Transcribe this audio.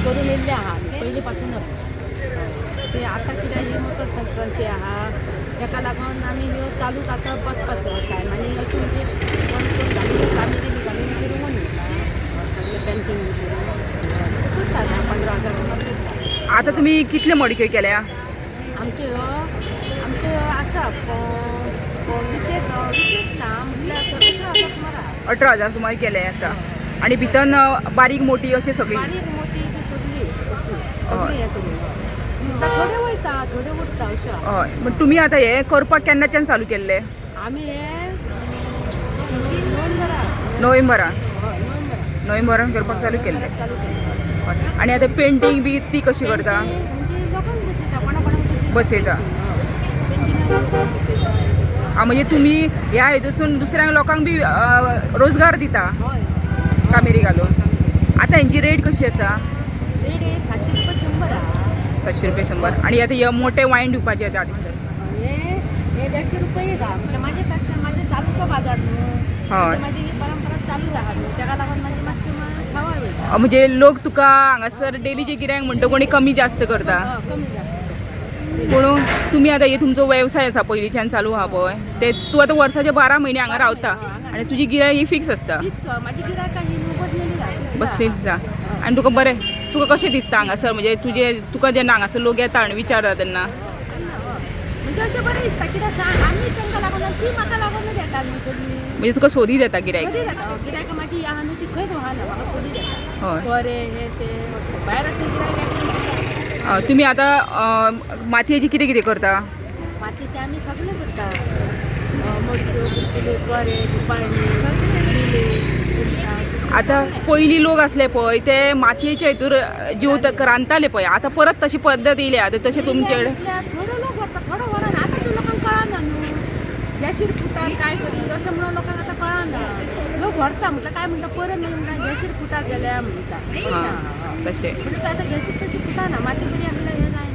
करून येयल्ले आहा आमी पयलीं पासूनच. ते आतां कित्याक ही मकर संक्रांती आहा, तेका लागून आमी ह्यो चालूच आतां बसपाचो टायम. आनी अशें म्हणजे कोण कोण घालून कामेरी बी घालून अशें रंगोवन वयता, सगळें पेंटींग बी करून करता, 10-15 हजार सुमार करता. आतां तुमी कितले मडक्यो केल्या? आमच्यो ह्यो, आमच्यो ह्यो आसा विशेक, विशेक ना, म्हटल्यार 18 हजार सुमार आहा. 18,000 सुमार केले आसा. आनी भितर बारीक मोठी अशी सगळी? बारीक मोठी बी सगळी अशी सगळी हें करून म्हटल्यार थोडे वयता, थोडे उरता अशें आहा. हय, पण तुमी आतां हे करपाक केन्नाच्यान चालू केल्ले? आमी हे नोव्हेंबराक. नोव्हेंबरान? हय, नोव्हेंबराक. नोव्हेंबरान करपाक चालू केल्ले. चालू केल्ले. हय. आनी आतां पेंटींग बी ती कशी करता? म्हणजे लोकांक बसयता, कोणा कोणाक बसयता. बसयता. पेंटिंगाक लोकांक बसयता. आं, म्हणजे तुमी ह्या हेतूसून दुसऱ्यांक लोकांक बी रोजगार दिता? हय. कामेरी घालून. आतां हेंची रेट कशी आसा? रेट हे 700 रुपया 100 आहा. 700 रुपया 100. आनी आतां हे मोठे वायन दिवपाचे आतां भितर? हे हे 150 रुपया एक आहा. म्हटल्यार माझे कशें, माझे चालूचो बाजार न्हू. हय. माझी ही परंपरा चालूच आहा न्हू, तेका लागून माझी मातशी सवाय वयता. म्हणजे लोक तुका हांगासर डेलीचे गिरायक म्हणटा, कोणी कमी जास्त करता? हय, कमी जास्त. पूण तुमी आतां हे तुमचो वेवसाय आसा पयलींच्यान चालू आहा पळय, ते तूं आतां वर्साचे 12 म्हयने हांगा रावता आनी तुजी गिरायक ही फिक्स आसता? फिक्स, माझी गिरायकां ही न्हू बसलेली आहा. बसलेली आसा. आनी तुका बरें, तुका कशें दिसता हांगासर, म्हणजे तुजे तुका जेन्ना हांगासर लोक येता आनी विचारता तेन्ना? म्हणजे अशें बरें दिसता, कित्याक सांग, आमी तांकां लागून आनी ती म्हाका लागूनच येता न्हू सगळीं. म्हणजे तुका सोदीत येता गिरायक? सोदीत येता गिरायकां. माझी आहा न्हू ती खंयच वहाना, म्हाका सोदीत येता. हय. बरें, हें तें अशें भायर अशें गिरायक येता. तुमी आतां मातयेची कितें कितें करता? मातयेचे आमी सगळें करता, मडक्यो, बुडकुल्यो, बरें, दुपारणी, मिले. आतां पयलीं लोक आसले पळय ते मातयेच्या हितूर जीव रांदताले पळय, आतां परत तशी पद्दत येयल्या. आतां तशें तुमचे कडेन? थोडो लोक व्हरता, थोडो व्हरना. आतां ते लोकांक कळना न्हू, गॅसीर फुटार काय करी अशें म्हणून लोकांक आतां कळना. लोक व्हरता म्हटल्यार काय म्हणटा, परत मागीर म्हणटा गॅसीर फुटार गेल्या म्हणटा. हां, तशें. म्हणजे आतां गॅसीर तशी फुटाना, माती बरी आसल्यार हें जायना.